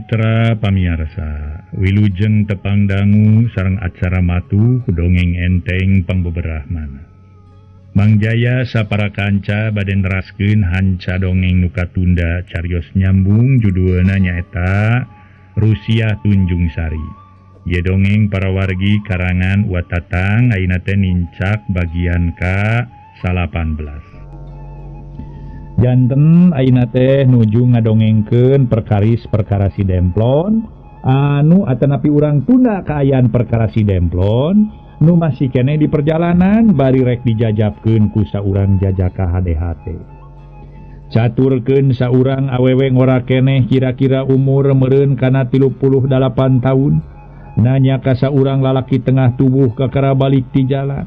Mitra pamiarsa, wilujeng tepang dangu sareng acara matuh dongeng enteng pangbeberahmana. Mang Jaya sapara kanca bade neraskeun hanca dongeng nu katunda carios nyambung judulna nyaeta Rusia Tunjung Sari. Ieu dongeng para wargi karangan Watatang ayeuna teh nincak bagian ka 18. Janten ayeuna teh nuju ngadongengkeun perkaris perkara si Demplon anu atanapi urang tunda kaayaan perkara si Demplon nu masih keneh di perjalanan bari rek dijajabkeun ku saurang jajaka HDHT. Caturkeun saurang awewe ngora keneh kira-kira umur meureun kana 38 tahun nanya ka saurang lalaki tengah tubuh kakara balik ti jalan.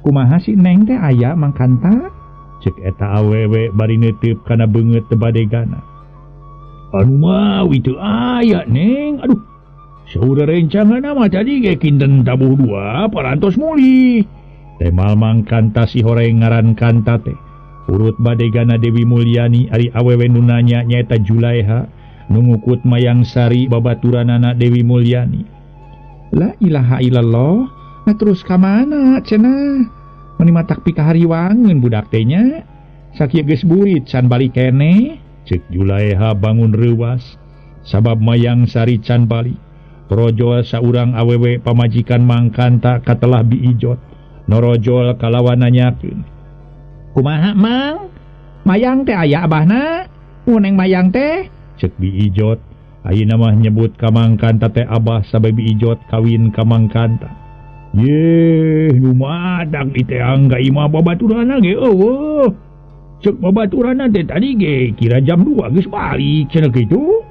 Kumaha si neng teh aya mangkanta? Cek eta awewe bari neuteup kana beungeut teu badegana. Anu mawi teu aya neng, aduh. Saudara rencangan mah tadi ge kinten tabuh dua parantos mulih. Temal mangkanta si horeng ngaran kanta teh. Urut badegana Dewi Mulyani ari awewe nu nanya nyaeta Julaiha nu ngukut Mayang Sari babaturanana Dewi Mulyani. La ilaha illallah, nah terus ka mana cenah? Meni matak pikahariwangeun budak teh nya. Sakieu geus burit can balik keneh. Ceuk Julaiha bangun reuwas sabab Mayang Sari can balik. Rojol saurang awewe pamajikan mangkanta katelah biijot. Norojol kalawan nanyakeun. Kumaha mang? Mayang teh aya abahna? Uneng mayang teh? Ceuk biijot. Ayeuna mah nyebut ka mangkanta teh abah sabab biijot kawin ka mangkanta. Yeh, lumadak iteang ka imah babaturana ge eueuh. Ceuk babaturana teh tadi ge kira jam 2 geus balik cenah kitu.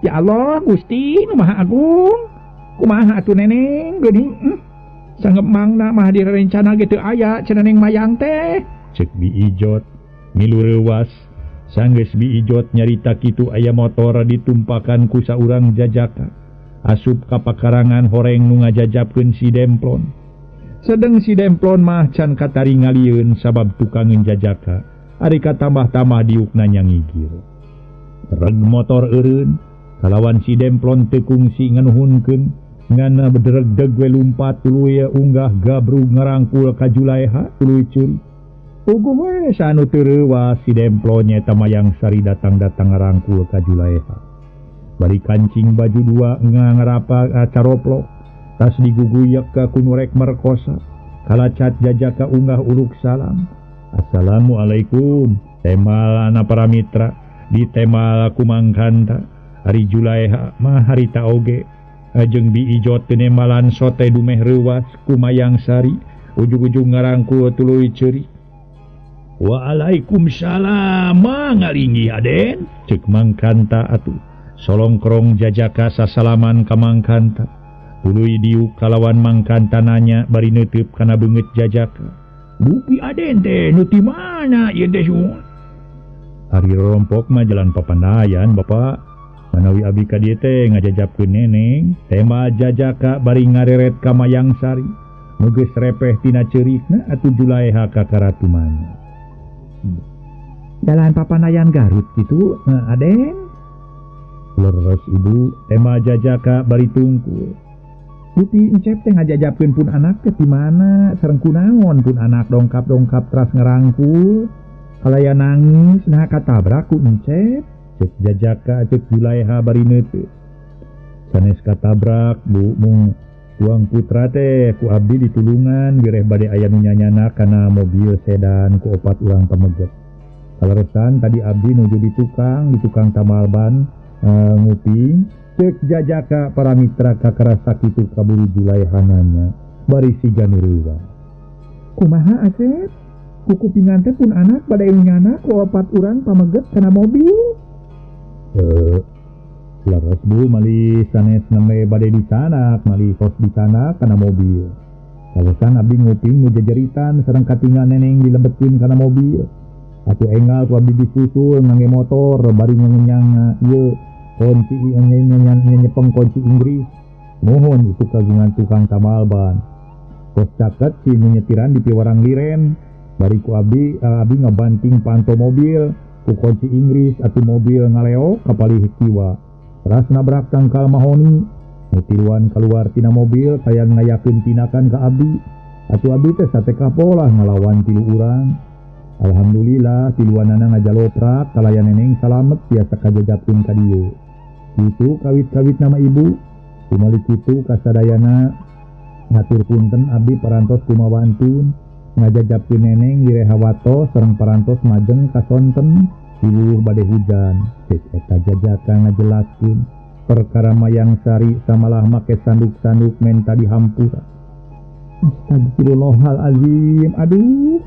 Ya Allah, Gusti nu Maha Agung. Kumaha atuh neneng geuning? Sanggep mangna mah direncana ge teu aya cenah neng mayang teh. Ceuk biijot milu reuwas. Sanggeus biijot nyarita kitu aya motor ditumpakan ku saurang jajaka. Asup ka pakarangan horeng nu ngajajabkeun si Demplon. Sedeng si Demplon mah can kataringalieun sabab tukangeun jajaka. Ari katambah-tambah diukna nyangigir. Reg motor eureun kalawan si Demplon teu kungsi nganuhunkeun ngana bedereg-deg we lumpat tuluy unggah gabrug ngarangkul ka Julaiha tuluy curi. Puguh we sanu teu reuwas si Demplon nyaeta Mayang Sari datang-datang ngarangkul ka Julaiha. Bari kancing baju dua ngarapa caroplok tas diguguyak ka kunurek merkosa kalacat jajaka unggah uruk salam. Assalamualaikum temal ana para mitra ditemal ku mangkanta. Ari Julaiha mah harita oge jeung biijot teu nemalan sote dumeh reuwas ku Mayang Sari ujug-ujug ngarangkul tuluy ceuri. Waalaikumsalam mangalinggih Aden ceuk mangkanta atuh. Solongkrong jajaka sasalaman ka mangkanta. Tuluy diuk kalawan mangkanta nanya bari neuteub kana beungeut jajaka. Dupi Aden teh nu ti mana ieu teh sun? Ari rompok mah jalan papandayan Bapak. Manawi abi ka dieu teh ngajajabkeun neneng. Tema jajaka bari ngareret ka Mayang Sari. Nu geus repeh tina ceurikna atuh Julaiha ka karatumana. Jalan papandayan Garut kitu Aden. Leres ibu tema jajaka bari tungkul. Dupi encep teh ngajajabkeun pun anak teh di mana sareng kunaon pun anak dongkap-dongkap teras ngerangkul. Kalaya nangis nah katabrak ku encep. Cek jajaka cek Julaiha bari neuteut. Sanes katabrak bu mung tuang putra teh ku abdi ditulungan wireh bade aya nu nyanyana kana mobil sedan ku opat urang pameget. Kaleresan tadi abdi nuju di tukang tambal ban nguping. Cek jajaka para mitra kakara sakitu kaburu Julaihananya bari siga nu reuwas. Kumaha Asep? Kukupingan teh pun anak bade nyana ku opat urang pameget kana mobil. Leres bu mali sanes nembe bade disanak mali kos disanak kana mobil. Kaleresan abdi nguping nu jejeritan sareng katingal neneng dilebetkeun kana mobil. Atuh enggal ku abdi disusul ngangge motor bari ngenyang ieu kunci nyepeng kunci Inggris. Mohon itu kagungan tukang tambal ban. Kos caket si nyetiran di piwarang liren. Bari ku abdi ngabanting panto mobil ku kunci Inggris atuh mobil ngaleo kapalih kiwa. Teras nabrak tangkal mahoni. Nu tiluan keluar tina mobil hayang ngayakeun tinakan ka abdi. Atuh abdi teh satekah polah ngalawan tilu urang. Alhamdulillah tiluanana ngajaloprak kalayan neneng salamet biasa kajajapkeun ka dieu. Kitu kawit-kawit nama ibu. Kumali kitu kasadayana ngatur punten abdi parantos kumawantun ngajajapkeun neneng direha watos sareng parantos majeng kasonten diwuh bade hujan. Cek eta jajaka ngajelaskeun perkara Mayang Sari samalah make sanduk-sanduk menta dihampura. Astagfirullahalazim. Aduh,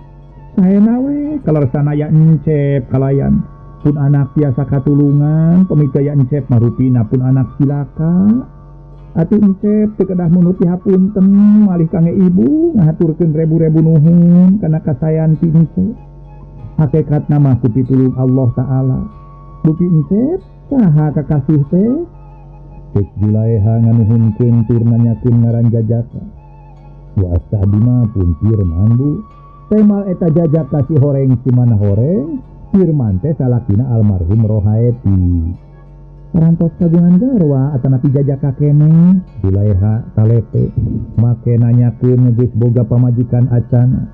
saena we kaleresan aya encep kalayan pun anak biasa katulungan pemicaya encep marupina pun anak silaka. Atuh encep teu kedah munut dihapunten malih kange ibu ngahaturkeun rebu-rebu nuhun kana kasayan ti encep. Hakikatna mah ku pitulung Allah Ta'ala. Buki encep saha kakasih teh? Cek Julaeha nganuhunkeun tur nanyakeun ngaran jajaka. Wa abdi mah pun Firman bu. Temal eta jajaka si horeng si mana horeng, Firman teh salakina almarhum Rohaeti. Parantos kagungan garwa atanapi jajaka keneh? Julaeha talete make nanyakeun geus boga pamajikan acana.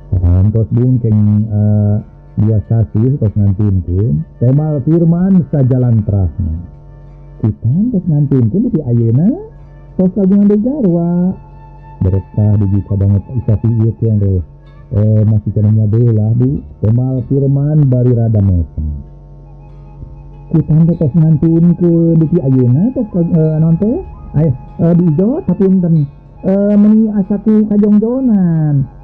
Parantos bung keng dua sasih tos ngantunkeun. Temal Firman sajalan terasna. Kutan tos ngantunkeun di ayeuna tos kagungan deui garwa. Berkah dugi ka banget isasi ieu teh teh. Masih keneh nyabelah bu. Temal Firman bari rada mesem. Kutan teh tos ngantunkeun dugi ayeuna tos naon teh? Aya diijot hapunten. Meuni asa ku kajongjonan.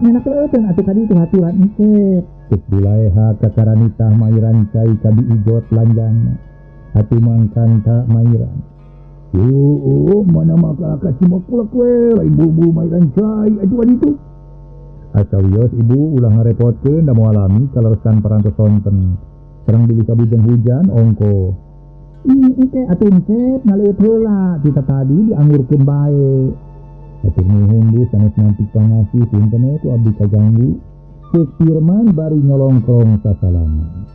Nyenak leuteun atuh ka ditu haturan encep. Cek Julaeha kakaranitah mairan cai ka diijot lanjangna. Atuh mangkanta mairan. Yuh, mana maka kacimakulak we lain bumbu mairan cai atuh ditu. Asa wios ibu ulah ngarepotkeun da moal lami kaleresan parantos sonten. Sareng bilih kabujeng hujan ongko. Ih, engke atuh encep ngaleueut heula kita tadi dianggurkeun bae. Atuh nuhun bu sanes nanti pangasih punten ku abdi kaganggu. Cek Firman bari nyolongkrong sasalaman.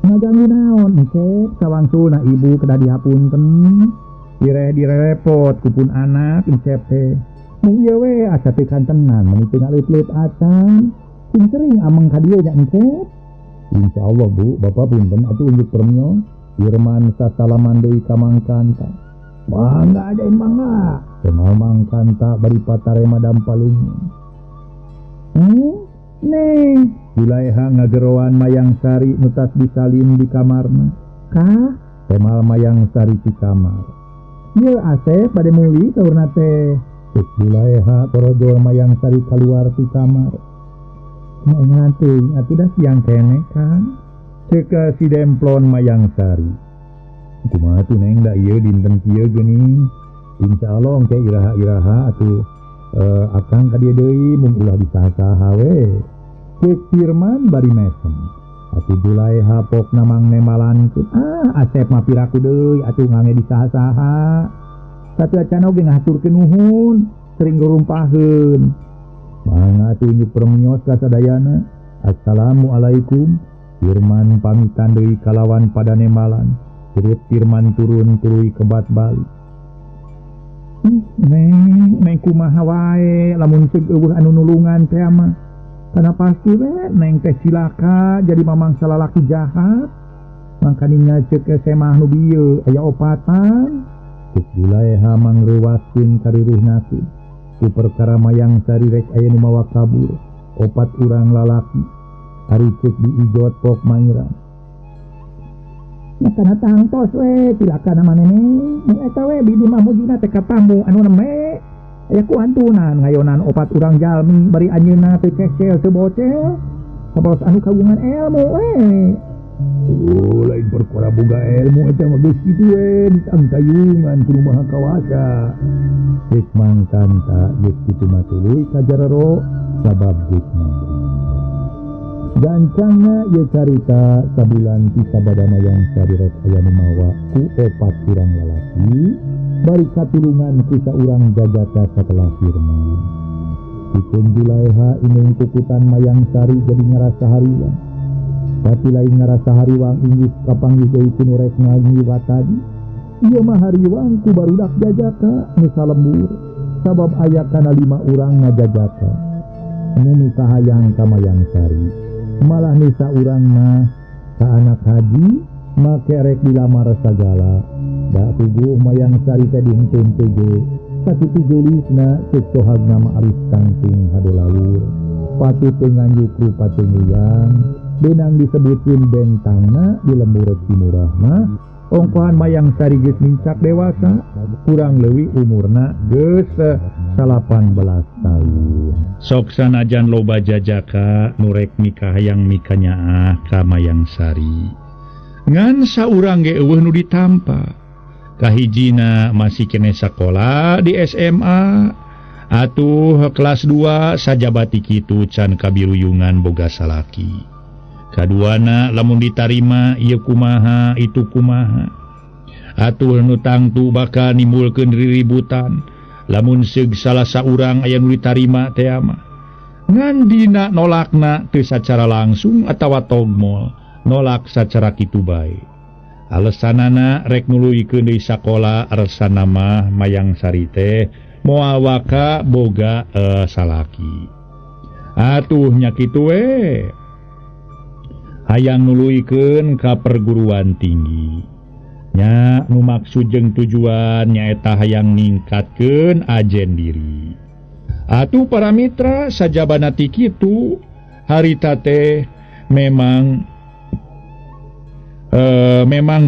Ngaganggu naon encep sawangsulna ibu kedah dihapunten. Direh direpot ku pun anak encep teh. Mung ieu we asa teu kantenan meuni teu ngaleuit-leuit acan. Sing sering ameng ka dieu nya encep. Insyaallah bu, bapak punten atuh unjuk permio. Firman sasalaman deui ka Mangkanta. Mangga ajain mangga. Temal Mangkanta bari patarema dampalung. Neng Julaeha ngageroan Mayang Sari nu tas disalin di kamarna. Kah? Temal Mayang Sari di kamar. Ieu Asep bade muli saurna teh. Cek Julaeha torojol Mayang Sari kaluar ti kamar. Ngan teuing atuh da siang keneh kan. Cek si Demplon Mayang Sari. Kumaha tuh neng da ieu dinten kieu geuning. Insyaallah engke iraha-iraha atuh akang ka dieu deui mung ulah disaha-saha we. Cek Firman bari mesem. Atuh Julaeha pokna mang nemalankeun. Ah, Asep mah piraku deui atuh ngange disaha-saha. Satu acan oge ngahaturkeun nuhun, sering rumpaheun. Mangga atuh unjuk permios ka sadayana. Assalamualaikum. Firman pamitan deui kalawan pada nemalan. Turut Firman turun tuluy kebat balik. Neng, neng kumaha wae lamun ceuk eueuh anu nulungan teh mah. Kana pasti we neng teh cilaka jadi mamang salalaki jahat. Mangkaninya ceuk semah nu bieu aya opatan. Cek Julaeha mangreuwaskeun kariruhnakeun. Ku perkara Mayang Sari rek aya nu mawa kabur. Opat urang lalaki. Ari ceuk diijot pok mairan. Nya kana tangtos we cilaka na manene. Mung eta we bibi mah mujina teh katamu anu neme. Aya ku antunan ngayonan opat urang jalmi bari anjeunna teu cecel teu bocel. Sabaros anu kagungan ilmu we. Oh, lain perkara boga ilmu eta mah geus kitu we ditangtayungan ku Maha Kawasa. Geus mangkanta geus kitu mah tuluy ka jarero sabab geus mangga. Gancangna ieu carita sabulan ti sabada Mayang Sari rek aya nu mawa ku opat urang lalaki bari katulungan ku saurang jajaka satelah Firman. Pikeun Julaeha inung kukutan Mayang Sari jadi ngarasa hariwang. Tapi lain ngarasa hariwang inggih kapanggih deui ku nu rek ngiwat tadi. Ieu mah hariwang ku barudak jajaka nu salembur sabab aya kana 5 urang ngajajaka. Nu mikahayang ka Mayang Sari. Malah nu saurang mah ka anak haji make rek dilamar sagala. Da puguh Mayang Sari teh dihentun teh ge. Sakitu geulisna ceuk sohagna mah alus tangtung hade lawur. Patu teu nganjuk rupa teu nguyang, benang disebutkeun bentangna di lembur Cimurah mah. Ongkohan Mayang Sari geus nincak dewasa, kurang leuwih umurna geus 18 tahun. Sok sanajan loba jajaka nu rek mikahayang mikanyaah ka Mayang Sari. Ngan saurang ge eueuh nu ditampa. Kahijina masih kene sakola di SMA atuh kelas 2 sajabati kitu can kabiruyungan boga salaki. Kaduana lamun ditarima ieu kumaha itu kumaha. Atuh nu tangtu bakal nimbulkeun riributan lamun seug salah saurang aya nu ditarima teh mah. Ngan dina nolakna teu sacara langsung atawa togmol, nolak sacara kitu bae. Alesanana rek nuluykeun deui sakola resana mah Mayang Sari teh moal waka boga salaki. Atuh nya kitu we. Hayang nuluykeun ka perguruan tinggi. Nya nu maksud jeung tujuan nyaeta hayang ningkatkeun ajen diri. Atuh para mitra sajabana ti kitu harita teh memang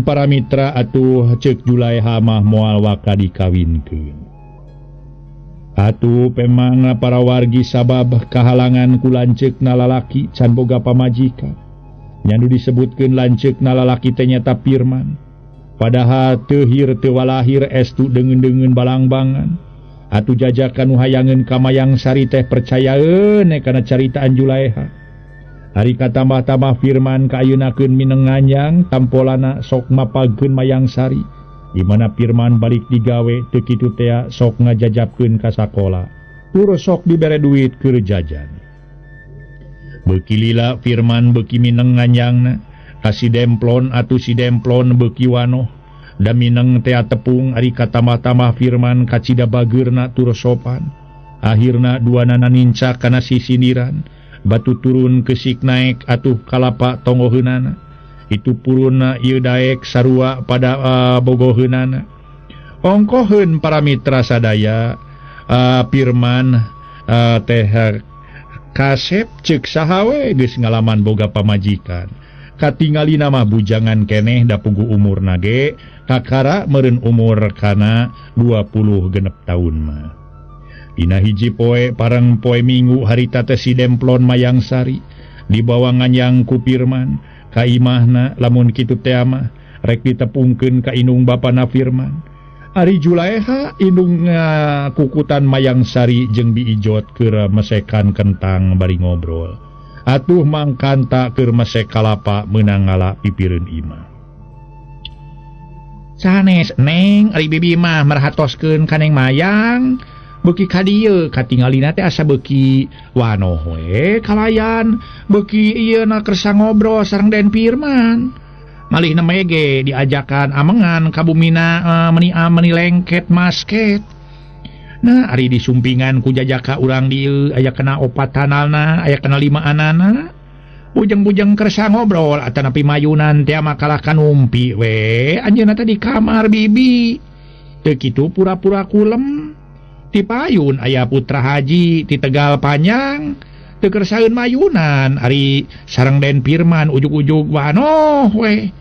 para mitra atuh ceuk Julaeha mah moal waka dikawinkeun. Atuh pemang para wargi sabab kahalangan ku lanceukna lalaki can boga pamajikan. Nya nu disebutkeun lanceukna lalaki teh nyata Firman. Padahal teu hir teu walahir estu deungeun-deungeun balangbangan. Atuh jajakan nu hayangeun ka Mayang Sari teh percayaeun kana caritaan Julaeha. Ari katambah-tambah Firman kaayeunakeun mineng nganyang tampolana sok mapagkeun Mayang Sari. Di mana Firman balik digawe teu kitu tea sok ngajajabkeun ka sakola. Tur sok dibere duit keur jajan. Beuki lila Firman beuki mineng nganyangna ka si Demplon atuh si Demplon beuki wanoh. Da mineng tea tepung ari katambah-tambah Firman kacida bageurna tur sopan. Akhirna duanana nincak kana sisindiran. Batu turun kesik naek atuh kalapa tonggoheunana. Itu puruna ieu daek sarua pada bogoheunana. Ongkoheun para mitra sadaya Firman teh kasep ceuk saha we geus ngalaman boga pamajikan. Katingalina mah bujangan keneh da puguh umurna ge kakara meureun umur kana 26 tahun mah. Dina hiji poe pareng poe Minggu harita teh si Demplon Mayang Sari dibawa nganyang ku Firman ka imahna lamun kitu teh mah rek ditepungkeun ka indung bapana Firman. Ari Julaeha indung kukutan Mayang Sari jeung Bi Ijot keur mesekan kentang bari ngobrol. Atuh mangkanta keur mesek kalapa meunang ngala pipireun imah. Sanes Neng ari bibi mah merhatoskeun ka Neng Mayang. Beuki ka dieu katingalina teh asa beuki wanoh we kalayan beuki ieu na kersa ngobrol sareng Den Firman. Malih neme ge diajakan amengan ka bumina meni lengket masket. Nah ari disumpingan ku jajaka urang dieu aya kena opatanana aya kena limaanana. Bujeng-bujeng kersa ngobrol atanapi mayunan teh mah kalah kanumpi we anjeunna teh di kamar bibi. Teu kitu pura-pura kulem. Ti payun aya putra haji ti Tegal Panjang teu kersaeun mayunan ari sareng Den Firman ujug-ujug wanoh we.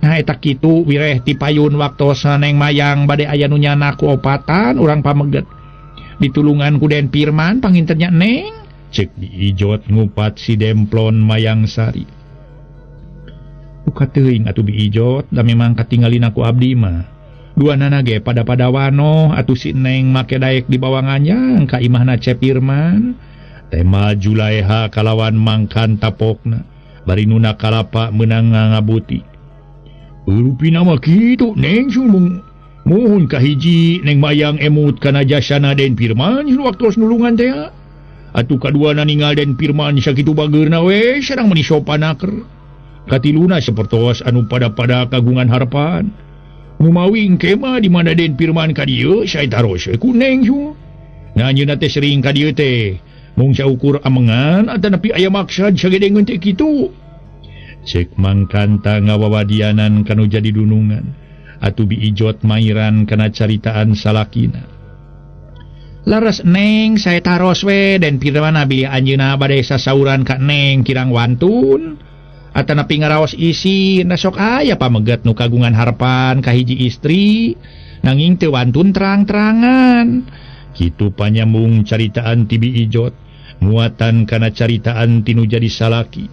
Nah eta kitu wireh ti payun waktosna Neng Mayang bade aya nu nyana ku opatan urang pameget. Ditulungan ku Den Firman panginten nya Neng ceuk Bi Ijot ngupat si Demplon Mayang Sari. Buka teuing atuh Bi Ijot da memang katingalina ku abdi mah. Dua nana ge pada-pada wanoh atuh si Neng make daek dibawa nganyang ka imahna Cep Firman. Tema Julaeha kalawan mangkan tapokna bari nuna kalapa meunang ngabuti. Rupina mah kitu Neng sumung muhun kahiji Neng Mayang emut kana jasana Den Firman waktos nulungan teh. Atuh kaduana ninggal Den Firman sakitu bageurna we sareng meuni sopanaker. Katiluna sapertos anu pada-pada kagungan harapan. Mumawi engke mah di mana Den Firman ka dieu saya taros we ku Neng su. Nah anjeunna teh sering ka dieu teh. Mung saukur amengan atanapi aya maksad sagedengeun teh kitu. Cek Mangkanta ngawawadianan kanu jadi dunungan. Atuh Bi Ijot mairan kana caritaan salakina. Laras Neng saya taros we Den Firman bilih anjeunna bade sasauran ka Neng kirang wantun. Atanapi ngaraos isin sok aya pameget nu kagungan harapan ka hiji istri nanging teu wantun terang-terangan. Kitu panyambung caritaan ti Bi Ijot muatan kana caritaan tinu jadi salaki.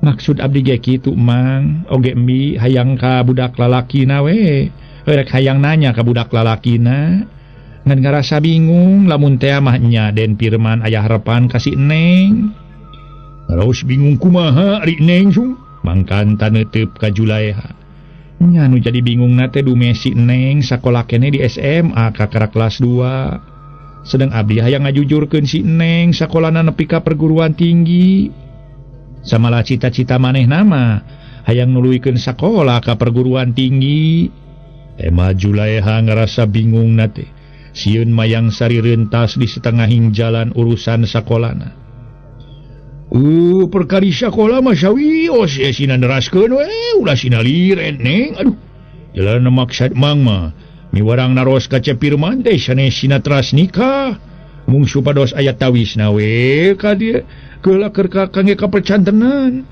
Maksud abdi ge kitu Mang, oge mi hayang ka budak lalakina we. Rek hayang nanya ka budak lalakina. Ngan ngarasa bingung lamun teh mah nya Den Firman aya harapan ka si Neng. Terus bingung kumaha ari Neng sung? Mangkanta neuteup ka Julaeha. Nya nu jadi bingungna teh dume si Neng sakola keneh di SMA kakara kelas 2. Sedang abdi hayang ngajujurkeun si Neng sakolana nepi ka perguruan tinggi. Samalah cita-cita manehna mah hayang nuluykeun sakola ka perguruan tinggi. Ema Julaeha ngarasa bingungna teh. Sieun Mayang Sari rentas di setengahing jalan urusan sakolana. Perkari sakola mah sawios ye sina neraskeun we ulah sina liren Neng. Aduh, jalan maksad Mang mah miwarang naros ka Cep Firman teh sanes sina teras nikah. Mung supados aya tawisna we ka dieu keula keur ka kangge kapercantenan.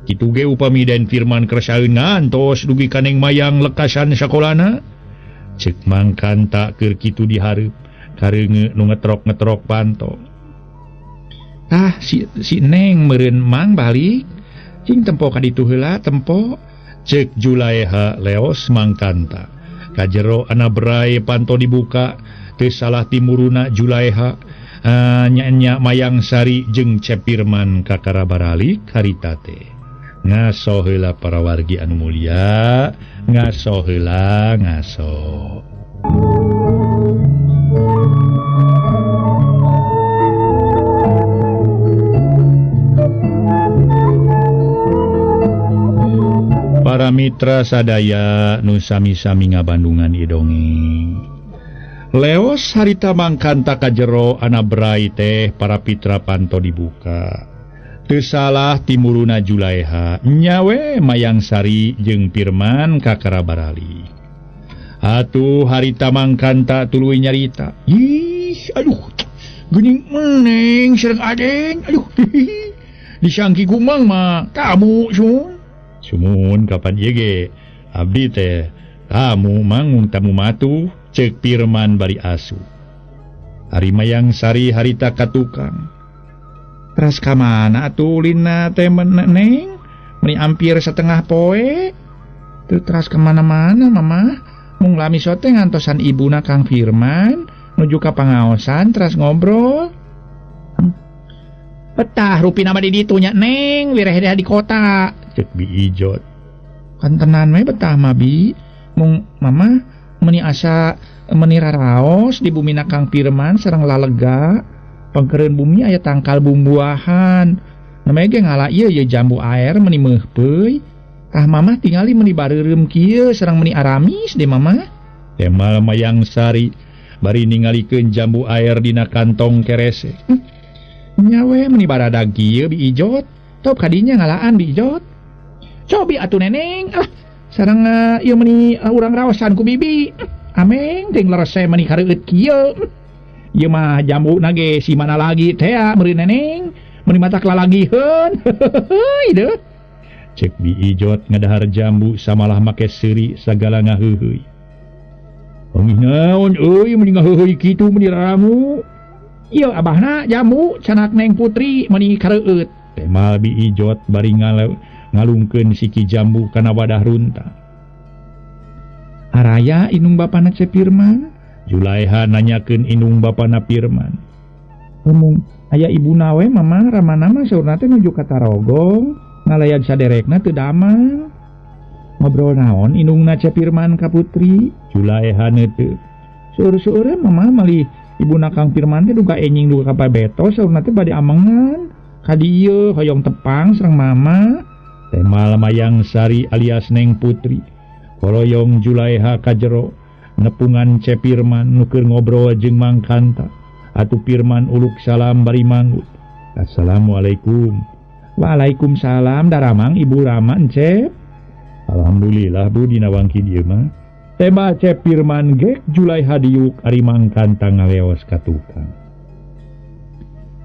Kitu ge upami Den Firman kersaeun ngantos dugi ka Neng Mayang lekasan sakolana. Cek Mangkanta keur kitu dihareup kareungeut nu ngetrok-ngetrok panto. Ah si Neng meureun Mang balik cing tempo ka ditu heula tempo. Cek Julaeha leos Mangkanta. Kajero ana berai panto dibuka teu salah timuruna Julaeha nya-nya Mayang Sari jeung Cep Firman kakara baralik harita teh. Ngaso heula para wargi anu mulia, ngaso heula ngaso. Para mitra sadaya nu sami-sami ngabandungan idongeng. Leos harita Mangkanta ka jero ana berai teh para pitra panto dibuka. Teu salah timuruna Julaeha nyawe Mayang Sari jeung Firman kakara barali. Atuh harita Mangkanta tuluy nyarita. Ih, aduh, geuning Neng sareng Aden, aduh. Disangki ku Mang mah kamu sun. Sumun kapan ieu ge abdi teh tamu mangung tamu matuh cek Firman bari asu. Ari Mayang Sari harita ka tukang. Teras ka mana atuh ulina teh Neng? Meni hampir setengah poe. Teu teras ka mana-mana mama. Mung lami sote ngantosan ibuna Kang Firman nuju ka pangaosan teras ngobrol. Betah rupina mah di ditu nya Neng, wireh di kota. Cek Bi Ijot. Kantenan we betah mah Bi. Mung mama meni asa meni raraos di bumina Kang Firman sareng lalega. Pengkereun bumi aya tangkal bumbuahan. Namanya ge ngala ieu ye jambu air meni meuhpeuy. Tah mamah tingali meni bareureum kieu sareng meni aramis deh mamah. Temal Mayang Sari bari ningalikeun jambu air dina kantong kerese. Nyawe meni baradag kieu Bi Ijot. Top kadinya ngalaan Bi Ijot. Cobi atuh Neneng ah sareng ieu meni urang raosan ku bibi. Ameng ting lerese meni kareueut kieu. Ieu mah jambu nage si mana lagi teh meureun Neneng meni matak lalagiheun. Heuy deuh. Cek Bi Ijot ngadahar jambu samalah make seuri sagala ngaheuheuy. Ongih naon euy meni ngaheuheuy kitu meni raramu. Ieu abahna jambu canak Neng Putri meni kareueut. Temal Bi Ijot bari ngalungkeun siki jambu kana wadah runtah. Araya indung bapana Cep Firman. Julaeha nanyakeun indung bapana Firman. Umum aya ibuna we mama ramana mah saurna teh nuju ka Tarogong ngalayad saderekna teu damang. Ngobrol naon indungna Cep Firman ka Putri? Julaeha neuteup. Seueur-seueurna mama malih ibuna Kang Firman teh duka enjing duka ka Pabeto saurna teh bade amengan. Ka dieu hoyong tepang sareng mama. Temal Mayang Sari alias Neng Putri koloyong Julaeha kajero nepungan Cep Pirman nu keur ngobrol jeung Mang Kanta. Atuh Pirman uluk salam bari manggut. Assalamualaikum. Waalaikumsalam daramang Ibu Rama Encep. Alhamdulillah Bu dina wangki dieu mah. Tembak Cep Pirman gek Julaeha diuk ari Mang Kanta ngaleos ka tukang.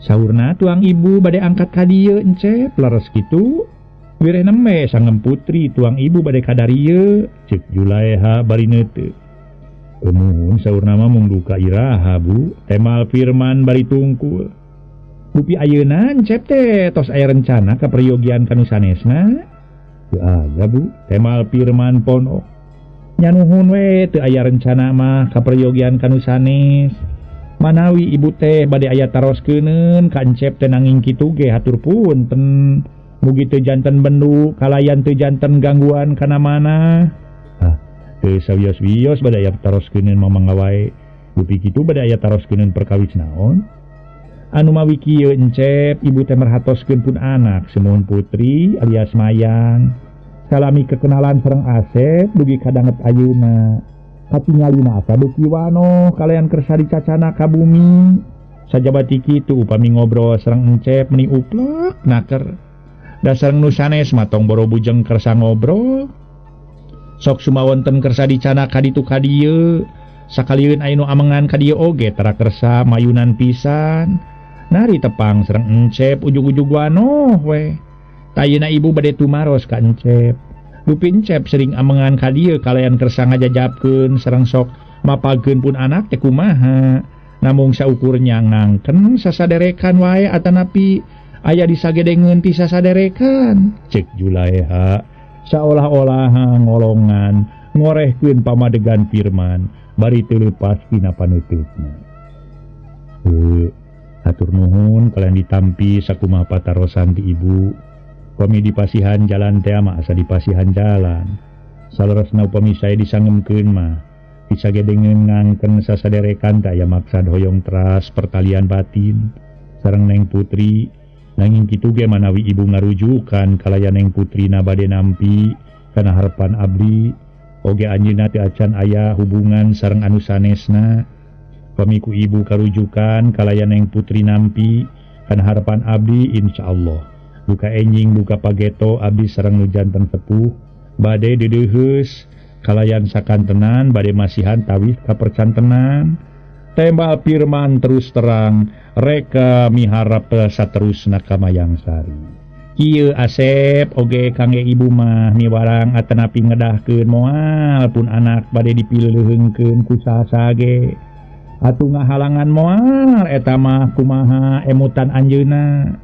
Saurna tuang ibu bade angkat ka dieu Encep leres kitu. Wireh neme sangem putri tuang ibu bade kadarieu ceuk Julaeha bari neuteup. Emun saurna mah mung duka iraha Bu, temal Firman bari tungkul. Dupi ayeuna Encep teh tos aya rencana kaperyogian ka nu sanesna? Teu aya Bu, temal Firman pono. Nyanuhun we teu aya rencana mah kaperyogian ka nu sanes. Manawi ibu teh bade aya taroskeuneun ka Encep teh nanging kitu ge hatur punten. Mugi teu janten bendu kalayan teu janten gangguan kana mana. Ah, teu sawios-wios bade aya taroskeuneun mamang wae. Dupi kitu bade aya taroskeuneun perkawis naon? Anu mawi kieu Encep ibu teh merhatoskeun pun anak Sumuhun Putri alias Mayang. Salami kekenalan sareng Asep dugi kadanget ayeuna. Katingalina asa beuki wanoh kalayan kersa dicacana ka bumi. Sajabati kitu upami ngobrol sareng Encep meni uplek naker. Dasar nu sanes mah tong boro bujeng kersa ngobrol. Sok sumawonten kersa dicana ka ditu ka dieu. Sakalieun aya nu amengan ka dieu oge tara kersa mayunan pisan. Nari tepang sareng Encep ujug-ujug wanoh we. Tayeuna ibu bade tumaros ka Encep. Dupi Encep sering amengan ka dieu kalayan kersa ngajajabkeun sareng sok mapageun pun anak teh kumaha. Namung saukur nyangangkeun sasaderekan wae atanapi aya disagedengeun ti sasaderekan. Ceuk Julaeha saolah-olah ngolongan ngorehkeun pamadegan Firman bari teu leupas tina panuteutna. Heuh, hatur nuhun kalian ditampi sakumaha patarosan ti ibu. Upami dipasihan jalan teh mah asa dipasihan jalan. Saleresna upami sae disangemkeun mah disagedengeun ngangken sasaderekan teh aya maksad hoyong teras pertalian batin sareng Neng Putri. Nanging kitu ge manawi ibu ngarujukan kalayan Neng Putri na bade nampi kana harepan abdi oge anjeunna teu acan aya hubungan sareng anu sanesna. Pami ku ibu karujukan kalayan Neng Putri nampi kana harepan abdi insyaallah duka enjing duka pageto abdi sareng nu janten sepuh bade deudeuheus kalayan sakantenan bade masihan tawis kapercantenan. Tembal Firman terus terang reka miharap saterusna ka Mayang Sari. Kieu Asep oge kangge ibu mah miwarang atanapi ngedahkeun moal pun anak bade dipileuheungkeun ku saha ge. Atuh ngahalangan moal eta mah kumaha emutan anjeunna.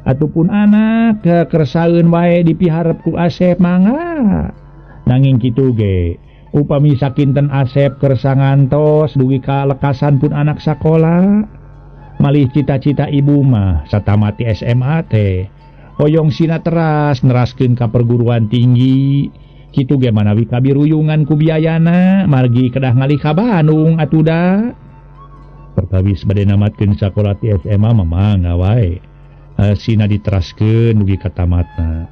Atuh pun anak kekersaeun wae dipiharep ku Asep mangga. Nanging kitu ge upami sakinten Asep kersa ngantos dugi ka lekasan pun anak sakola. Malih cita-cita ibu mah satamati SMA teh hoyong sina teras neraskeun ka perguruan tinggi. Kitu ge manawi kabiruyungan ku biayana margi kedah ngalih ka Bandung atuh da. Perkawis bade namatkeun sakola ti SMA mah mangga wae. Sina diteraskeun dugi ka tamatna.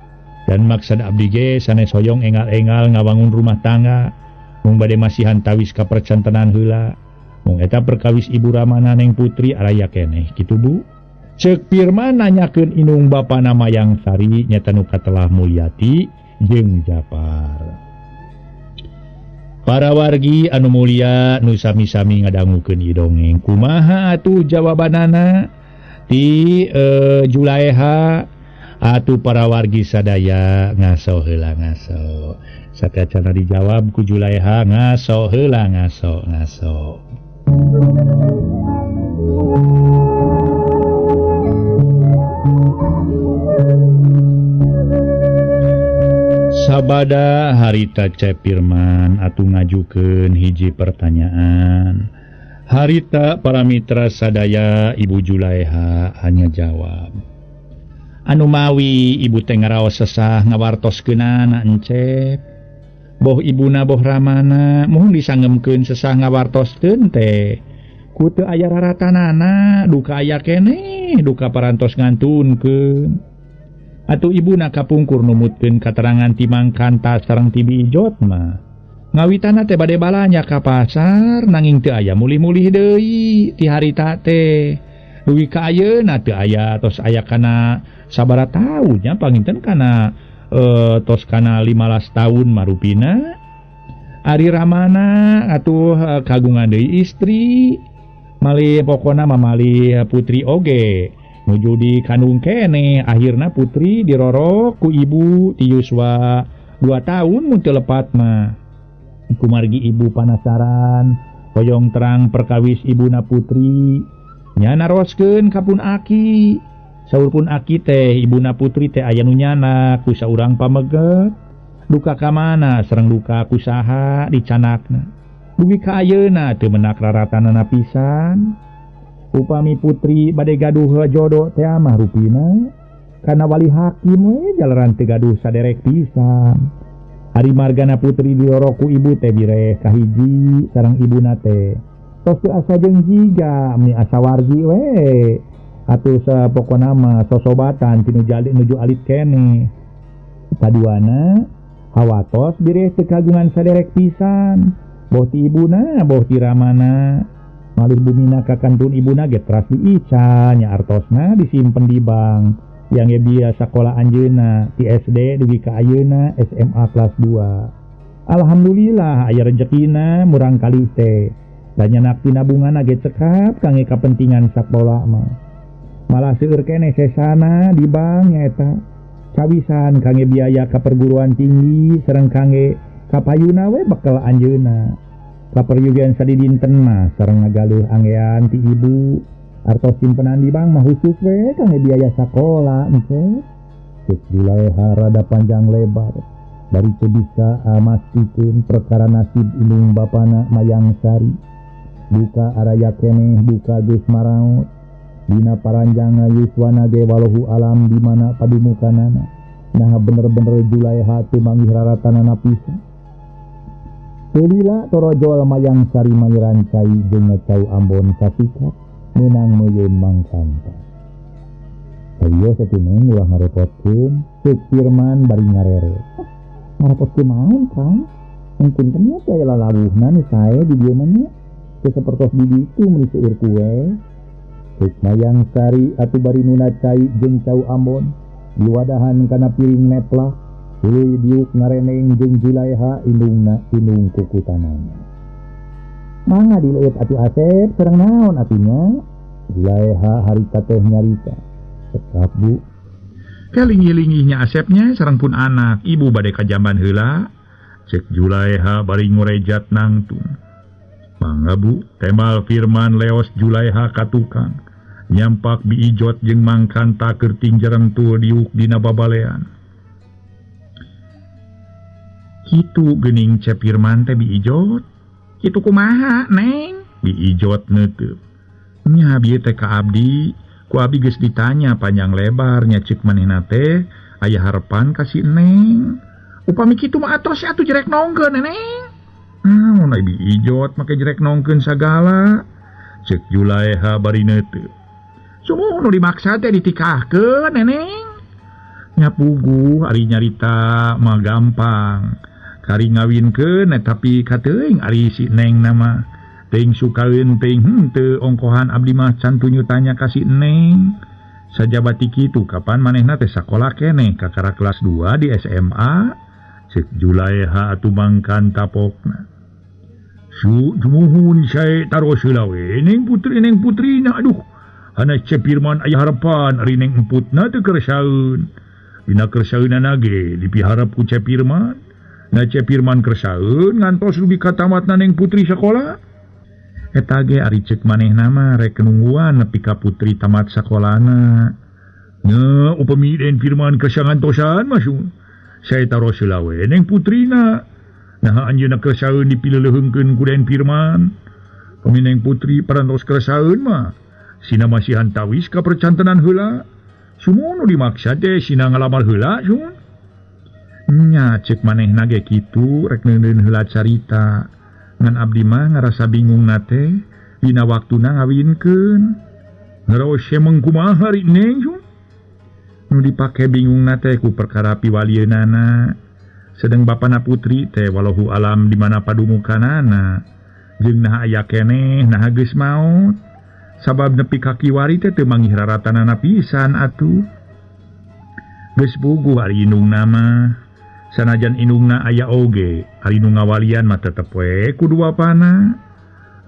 Dan maksad abdi ge sanes hoyong engal-engal ngawangun rumah tangga mung bade masihan tawis ka percantenan heula. Mung eta perkawis ibu Ramana Neng Putri araya keneh kitu Bu. Ceuk Firman nanyakeun inung bapana Mayang Sari nyata nu katelah Mulyati jeung Japar. Para wargi anu mulia nu sami-sami ngadangukeun ieu dongeng kumaha atuh jawabanana ti Julaeha? Atuh para wargi sadaya ngaso heula ngaso. Sateuacanna dijawab ku Julaeha ngaso heula ngaso ngaso. Sabada harita Cep Pirman atuh ngajukeun hiji pertanyaan. Harita para mitra sadaya Ibu Julaeha hanya jawab. Anu mawi ibu teh ngaraos sesah ngawartoskeunana Encep. Boh ibuna boh ramana mohon disangemkeun sesah ngawartoskeun teh. Ku teu aya raratanana duka aya keneh duka parantos ngantunkeun. Atuh ibuna kapungkur numutkeun katerangan ti Mang Kanta sareng ti Bi Ijot mah. Ngawitana teh bade balanja ka pasar nanging teu aya mulih-mulih deui ti harita teh. Dugi ka ayeuna teu aya tos aya kana sabaraha taun nya panginten kana tos kana 15 tahun marupina. Ari Ramana atuh kagungan deui istri malih pokona mamalih putri oge nuju di kandung kene akhirna putri dirorok ku ibu ti yuswa 2 tahun mun teu lepat mah. Kumargi ibu panasaran hoyong terang perkawis ibuna putri nya naroskeun ka pun aki. Saur pun aki teh ibuna putri teh aya nu nyana ku saurang pameget duka ka mana sareng duka ku saha dicanakna. Dugi ka ayeuna teu menak raratanana pisan. Upami putri bade gaduh jodoh teh mah rupina kana wali hakim we jalaran teu gaduh saderek pisan. Ari margana putri dirorok ku ibu teh bireh kahiji sareng ibuna teh. Tos teu asa jeung jiga meni asa wargi we. Atuh sapokona mah sosobatan tinu jali nuju alit keneh. Paduana hawatos bireh teu kagungan saderek pisan. Boh ti ibuna boh ti ramana. Malih bumina ka kantun ibuna ge teras diica nya artosna disimpen di bank. Yang ge biasa sakola anjeunna ti SD dugi ka ayeuna SMA kelas 2. Alhamdulillah aya rejekina murang kali teh. Da nyanak tinabunganna ge cekap kangge kapentingan sakola mah. Malah seueur keneh sesana di bank nyaeta. Cawisan kangge biaya ka perguruan tinggi sareng kangge kapayuna we bekel anjeunna. Kaperyugian sadidinten mah sareng ngagaluh anggean ti ibu. Artos simpenan di bank mah khusus we kangge biaya sakola engke. Cek Juleha rada panjang lebar bari teu bisa mastikeun perkara nasib indung bapana Mayang Sari. Duka araya keneh duka geus maraot. Dina paranjanga yuswana ge walahu alam di mana padumukanana. Nah bener-bener Juleha teu manggih raratanana pisan. Teu torojol Mayang Sari mangiran cai jeung ngacau Ambon sasikat meunang meuyeum Mang Kanta. Sawios atuh neng ulah ngarepotkeun ceuk Firman bari ngarere. Ngarepotkeun naon Kang? Mungkin nya teh aya lalawuhna nu sae di dieu mah nya. Teu sapertos di ditu meuni seueur kue. Ceuk Mayang Sari atuh bari nuna cai jeung cau Ambon diwadahan kana piring neplak. Tuluy diuk ngareneng jeung Juleha indungna indung kukutanana. Mangga dileueut atuh Asep sareng naon atunya? Juleha harita teh nyarita. Cekap Bu. Kelingi-lingihnya Asepnya sareng pun anak ibu bade ka jamban heula. Cek Juleha bari ngorejat nangtung. Mangga Bu, temal Firman leos Juleha ka tukang. Nyampak Bi Ijot jeung Mang Kanta keur tingjereng tuh diuk dina babalean. Kitu geuning Cep Firman teh Bi Ijot. Kitu kumaha Neng? Bi Ijot neuteub. Nya bieu teh ka abdi, ku abdi geus ditanya panjang lebar nya ceuk manehna teh aya harepan ka si Neng. Upami kitu mah atos atuh jerek nongkeun Neng. Naon ai Bi Ijot make jerek nongkeun sagala. Ceuk Juleha bari neuteub. Sumuh nu dimaksa teh ditikahkeun Neneng. Nya puguh ari nyarita mah gampang. Kari ngawinkeun tapi kateuing ari si Neng nama teuing sukaeun teuing henteu ongkohan abdi mah can tunyu tanya ka si Neng. Sajabati kitu kapan manehna teh sakola keneh kakara kelas 2 di SMA. Ceuk Juleha atuh mangkan tapokna. Su jumuhun sae taros heula we Neng Putri Neng Putrina aduh. Ana Cep Firman aya harepan ari Neng Emputna teu kersaeun. Dina kersaeunana ge dipiharep ku Cep Firman. Na Cep Firman kersaeun ngantos dugi ka tamatna Neng Putri sakola. Eta ge ari ceuk manehna mah rek nungguan nepi ka Putri tamat sakolana. Nya upami Den Firman kersa ngantosan mah sae taros heula we Neng Putrina. Naha anjeunna kersaeun dipileuleungkeun ku Den Firman. Pami Neng Putri parantos kersaeun mah sina masihan tawis ka percantenan heula. Sumuhun nu dimaksa teh sina ngalamar heula sumuhun. Nya ceuk manehna ge kitu rek neundeun heula carita. Ngan abdi mah ngarasa bingung na teh dina waktuna ngawinkeun. Ngaraos semeng kumaha ri Neng sumuhun. Nu dipake bingungna teh ku perkara piwalieunana. Sedeng bapana Putri teh walahu alam di mana padumukanana. Jeung naha aya keneh naha geus maot. Sabab nepi ka kiwari teh teu manggih raratanana pisan atuh. Geus puguh ari indungna mah. Sanajan indungna aya oge, ari nu ngawalian mah tetep we kudu bapana.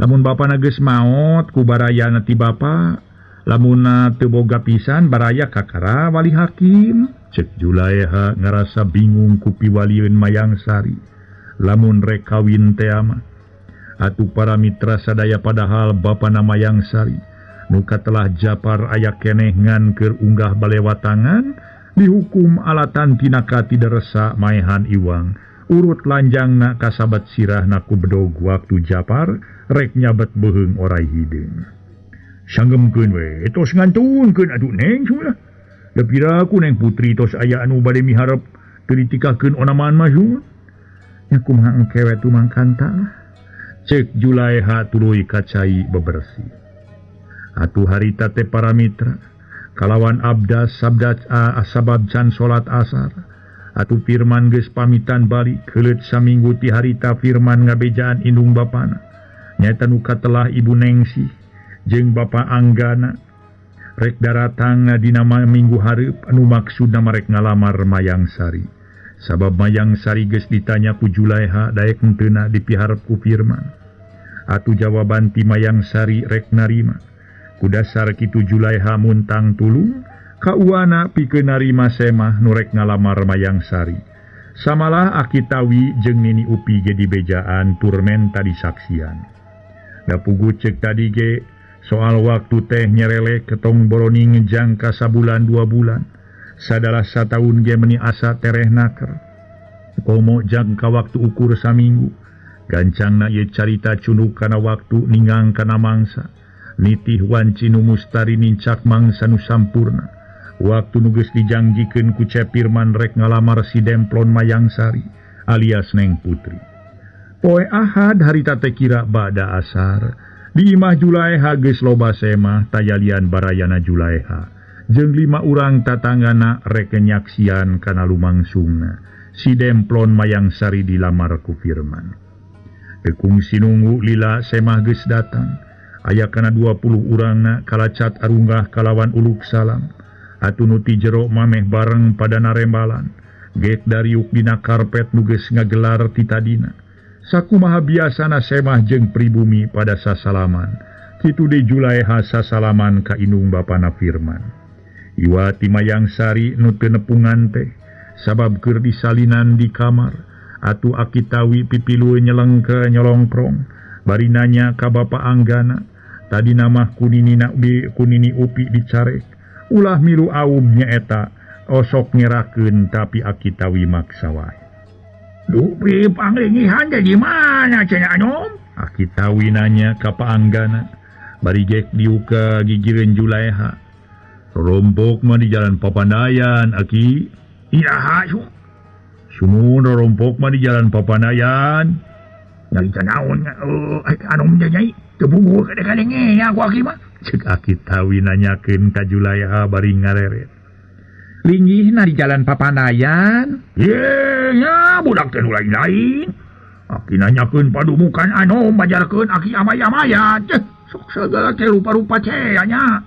Lamun bapana geus maot ku barayana ti bapa, lamunna teu boga pisan baraya kakara wali hakim. Cek Julaeha ngarasa bingung ku piwalieun Mayang Sari. Lamun rek kawin teh mah. Atuh para mitra sadaya padahal bapana Mayang Sari nu katelah Japar aya keneh ngan keur unggah balewatangan dihukum alatan tina katideresa maehan iwang. Urut lanjangna kasabat sirahna ku bedog waktu Japar rek nyabet beuheung orai hideung. Sanggemkeun we tos ngantunkeun aduh neng cenah. Da piraku neng Putri tos aya anu bade miharep teu ditikahkeun onaman mah cenah. Nya kumaha engke we tumangkanta lah. Cek Julaeha tuluy kacai bebersih. Atuh harita teh para mitra kalawan abdas sabda sabab can salat asar. Atuh Firman geus pamitan balik heuleut saminggu ti harita Firman ngabejaan indung bapana. Nyaeta nu katelah Ibu Nengsih jeung Bapa Anggana rek daratang dina minggu hareup anu maksudna marek ngalamar Mayang Sari. Sabab Mayang Sari geus ditanya ku Julaeha daek henteuna dipiharep ku Firman. Atuh jawaban ti Mayang Sari rek narima. Ku dasar kitu Julaeha muntang tulung kauana pikeun narima semah nu rek ngalamar Mayang Sari. Samalah Aki Tawi jeung Nini Upi ge dibejaan tur menta disaksian. Da pugu ceuk tadi ge soal waktu teh nyerelek ketong boroning jangka sabulan 2 bulan. Sadalah sataun ge meni asa tereh naker. Komo jangka waktu ukur saminggu. Gancangna ieu carita cunduk kana waktu ninggang kana mangsa. Nitih wanci nu mustari nincak mangsa nu sampurna. Waktu nu geus dijangjikeun ku Cep Firman rek ngalamar si Demplon Mayang Sari alias Neng Putri. Poe Ahad harita teh kira bada asar. Di imah Julaeha geus loba semah tayalian barayana Julaeha. Jeung 5 urang tatanggana rek nyaksian kana lumangsungna. Si Demplon Mayang Sari dilamar ku Firman. Teu kungsi nunggu lila semah geus datang. Aya kana 20 urangna kalacat arunggah kalawan uluk salam. Atuh nu ti jero mameh bareng pada narembalan. Gek dariuk dina karpet nu geus ngagelar ti tadina. Sakumaha biasana semah jeung pribumi pada sasalaman. Kitu deui Julaeha sasalaman ka indung bapana Firman. Iwa ti Mayang Sari nu teu nepungan teh sabab keur disalinan di kamar. Atuh Aki Tawi pipilueun nyelengke nyolongkrong bari nanya ka Bapa Anggana. Tadi namah kunini Upi dicarek. Ulah milu aum nyaeta osok ngerakeun tapi Aki Tawi maksa wae. Dupi panglingihan teh di mana cenah anom? Aki Tawi nanya ka Pa Anggana bari gek diuka gigireun Julaeha. Rompok mah di jalan Papandayan Aki. Iraha sumuhun rompok mah di jalan Papandayan. Nyarita naon anom teh nyai teu bungur kadenge nya ku Aki mah. Cek Aki Tawi nanyakeun ka Julaeha bari ngareret. Linggihna di jalan Papandayan. Ye nya budak teh nu lain-lain. Aki nanyakeun padumukan anom bajarkeun Aki amay-amayan. Sok sagala teh rupa-rupa teh nya.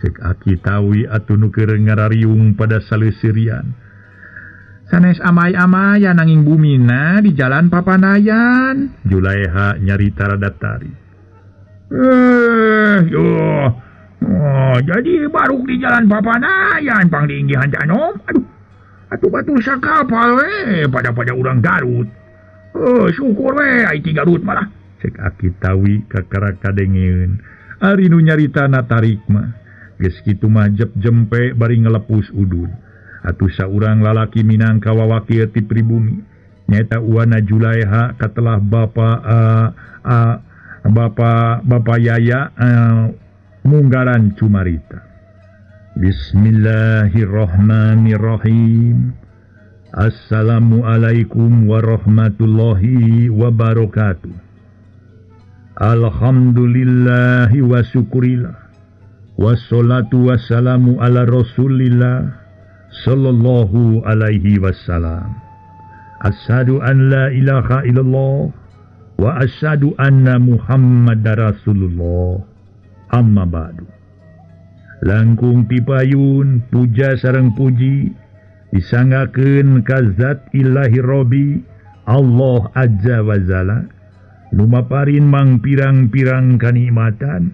Cek Aki Tawi atuh nu keur ngarariung pada saleuserian. Sanes amay-amayan nanging bumina di jalan Papandayan. Julaeha nyarita rada tari. Yo. Oh, jadi baru di jalan Papandayan pangdinggihan teh anom. Aduh. Atuh batur sakapal we pada-pada urang Garut. Syukur we ai ti Garut malah. Cek Aki Tawi kakara kadengeun. Ari nu nyaritana tarik mah. Geus kitu mah jep jempe bari ngelepus udun. Atuh saurang lalaki minangka wawakil ti pribumi. Nyaeta uana Julaeha katelah bapa Bapa Yaya munggaran cumarita. Bismillahirrahmanirrahim. Assalamualaikum warahmatullahi wabarakatuh. Alhamdulillahi wa syukurillah. Wassalatu wassalamu ala rasulillah. sallallahu alaihi wasallam. Asyhadu an la ilaha illallah wa asyhadu anna Muhammadar Rasulullah. Amma ba'du. Langkung pipayun puja sareng puji disanggakeun ka zat Ilahi Robbi Allah azza wa jalla nu maparin mangpirang-pirang kanikmatan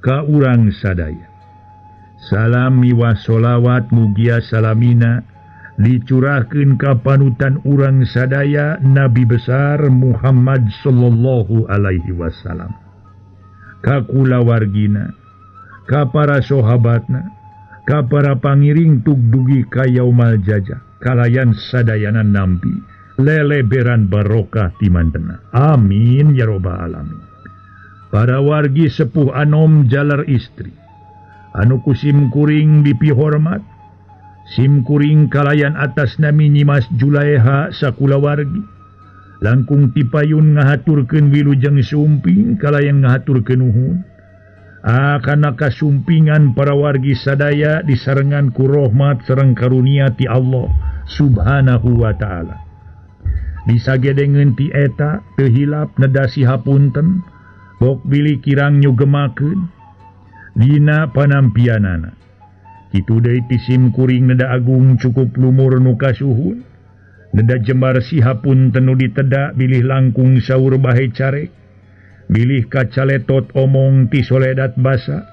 ka urang sadaya. Salam miwah sholawat mugia salamina dicurahkeun ka panutan urang sadaya Nabi besar Muhammad sallallahu alaihi wasallam, ka kulawargina, ka para sahabatna, ka para pangiring tugdugi ka yaumal jaja, kalayan sadayana nampi leleberan barokah timantena. Amin ya robbal alamin. Para wargi sepuh anom jalar istri anu kusim kuring dipihormat, simkuring kalayan atas nami Nyimas Julaeha sakulawargi, langkung tipayun ngahaturkeun wilujeng sumping kalayan ngahaturkeun nuhun akana kasumpingan para wargi sadaya disarengan ku rahmat sareng karunia ti Allah subhanahu wa ta'ala. Disagedengeun ti eta teu hilap nedasi hapunten bok bilih kirang nyugemakeun dina panampianana. Kitu deui ti simkuring neda agung cukup lumur nu kasuhun, neda jembar sihapunten nu diteda bilih langkung saur bahe carek, bilih kacaletot omong ti soledat basa,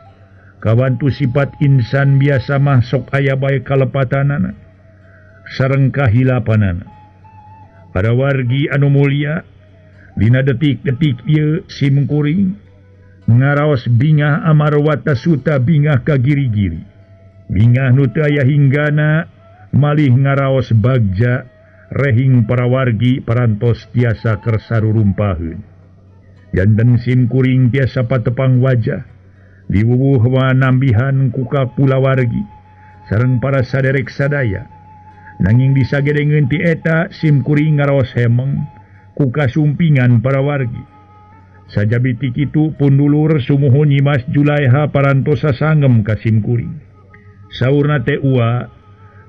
kawantu sifat insan biasa mah sok aya bae kalepatanana sareng kahilapanana. Para wargi anu mulia, dina detik-detik ieu simkuring ngaraos bingah amarwata suta bingah ka giri-giri, bingah nu teu aya hinggana malih ngaraos bagja rehing para wargi parantos tiasa kersa rurumpaheun. Janten simkuring tiasa patepang wajah diwuwuh wanambihan ku ka kulawargi sareng para saderek sadaya. Nanging disagedengeun ti eta simkuring ngaraos hemeng ku kasumpingan para wargi. Sajabi ti kitu pundulur sumuhun Nyimas Julaeha parantos sasangem ka simkuring. Saurna teh ua,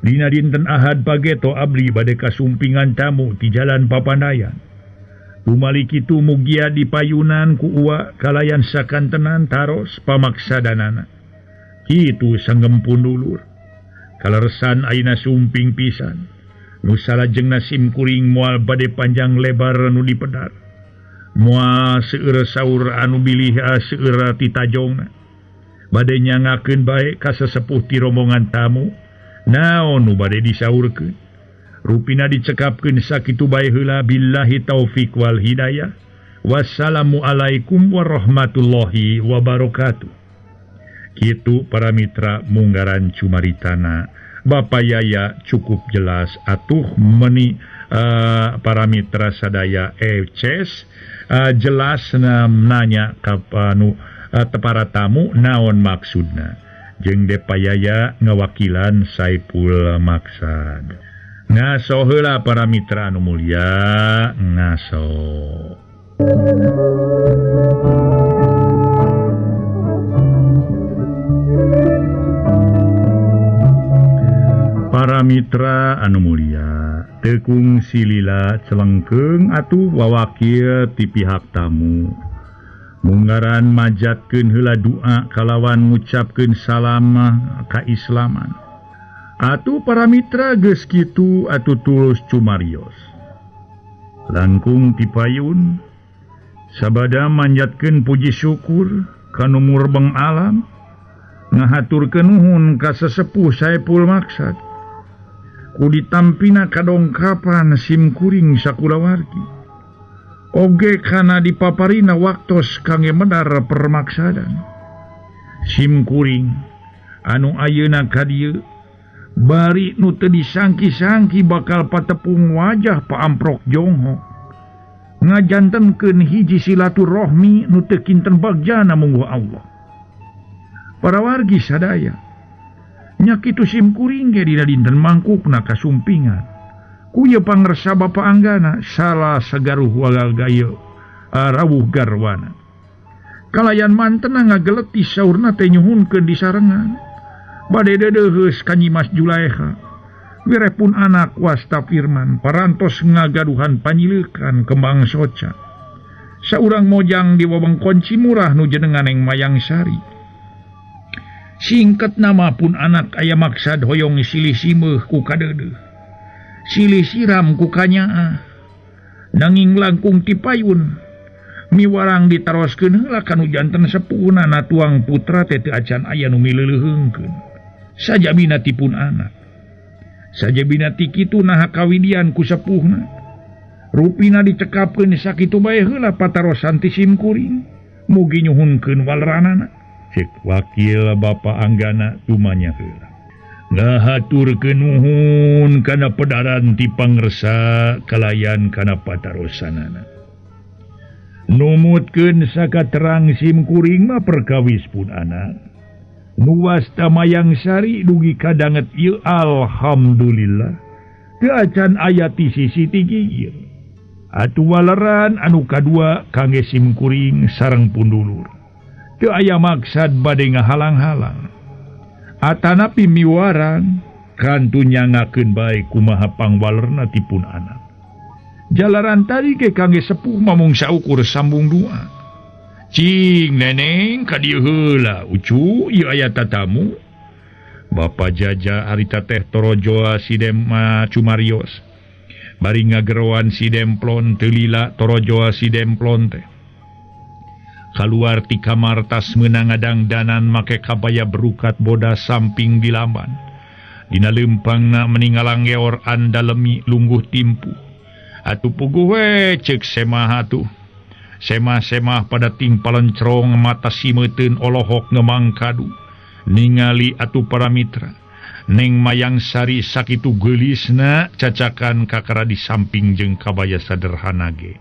dina dinten Ahad pageto abdi bade kasumpingan tamu ti jalan Papandayan. Tumali kitu mugia dipayunan ku ua kalayan sakantenan taros pamaksadanana. Kitu sanggem pundulur. Kaleresan ayeuna sumping pisan. Nu salajengna simkuring moal bade panjang lebar nu dipedar. Moal seueur saur anu bilih seueur ti tajongna. Bade nyangakeun bae ka sesepuh ti rombongan tamu. Naon nu bade disaurkeun? Rupina dicekapkeun sakitu bae heula. Billahi taufik wal hidayah. Wassalamualaikum warahmatullahi wabarakatuh. Kitu para mitra munggaran cumaritana Bapak Yaya cukup jelas atuh meni para mitra sadaya eces jelas nanya ka anu para tamu naon maksudna. Jeung Depa Yaya ngawakilan Saipul Maksad. Ngaso heula para mitra anu mulia, ngaso. Para mitra anu mulia, tekung silila celengkeung atuh wawakil ti pihak tamu. Munggaran majatkeun heula doa kalawan ngucapkeun salam kaislaman. Atuh para mitra geus kitu atuh tulus cumarios. Langkung tipayun sabada manjatkeun puji syukur ka nu murbeng alam, ngahaturkeun nuhun ka sesepuh Saipul Maksad. Ku ditampina kadongkapan simkuring sakulawargi. Oge kana dipaparina waktos kangge medar permaksadan. Simkuring anu ayeuna ka dieu bari nu teu disangki-sangki bakal patepung wajah paamprok jongho. Ngajantenkeun hiji silaturahmi nu teu kinten bagjana mungguh Allah. Para wargi sadaya, nya kitu simkuring ge dina dinten mangkukna kasumpingan. Kuya pangersa Bapa Anggana salah segaruh wagal gayo rawuh garwana. Kalayan mantena ngageleti saurna teh nyuhunkeun disarengan. Bade deudeuheus ka Nyimas Julaeha. Wireh pun anak wasta Firman parantos ngagaduhan panyileukan kembang soca. Saurang mojang di wewengkon Cimurah nu jenengan Neng Mayang Sari. Singket nama pun anak aya maksad hoyong silih simeuh ku kadeudeuh. Silih siram ku kanyaah. Nanging langkung ti payun miwarang ditaroskeun heula kanu janten sepuhna na tuang putra teh teu acan aya nu mileuleuheungkeun. Sajabina ti pun anak. Sajabina ti kitu naha kawidian ku sepuhna. Rupina dicekapkeun sakitu bae heula patarosan ti simkuring. Mugi nyuhunkeun waleranana. Cek wakil Bapak Anggana tumanya heula. Ngahaturkeun nuhun kana pedaran ti pangersa kalayan kana patarosanana. Numutkeun sakaterang simkuring mah perkawis pun anak. Nu wasta Mayang Sari dugi kadanget ieu alhamdulillah. Teu acan aya ti sisi ti gigir. Atuh waleran anu kadua kangge simkuring sareng pundulur. Teu aya maksad bade ngahalang-halang. Atanapi miwarang kantu nyangakeun bae kumaha pangwalerna ti pun anak. Jalaran tadi ge kangge sepuh mamung saukur sambung dua. Cing neneng ka dieu heula ucu ieu aya tatamu. Bapa Jaja harita teh torojoa si Dema cumarios. Bari ngageroan si Demplon teu lila torojoa si Demplon teh. Kaluar ti kamar tas meunang ngadangdanan make kabaya berukat bodas samping di lamban. Dina leumpangna meningalang geor andalemi lungguh timpuh. Atuh puguh we ceuk semah atuh. Semah-semah pada ting palencrong mata simeuteun olohok ngemangkadu. Ningali atuh para mitra. Neng Mayang Sari sakitu geulisna cacakan kakara di samping jeung kabaya sederhana ge.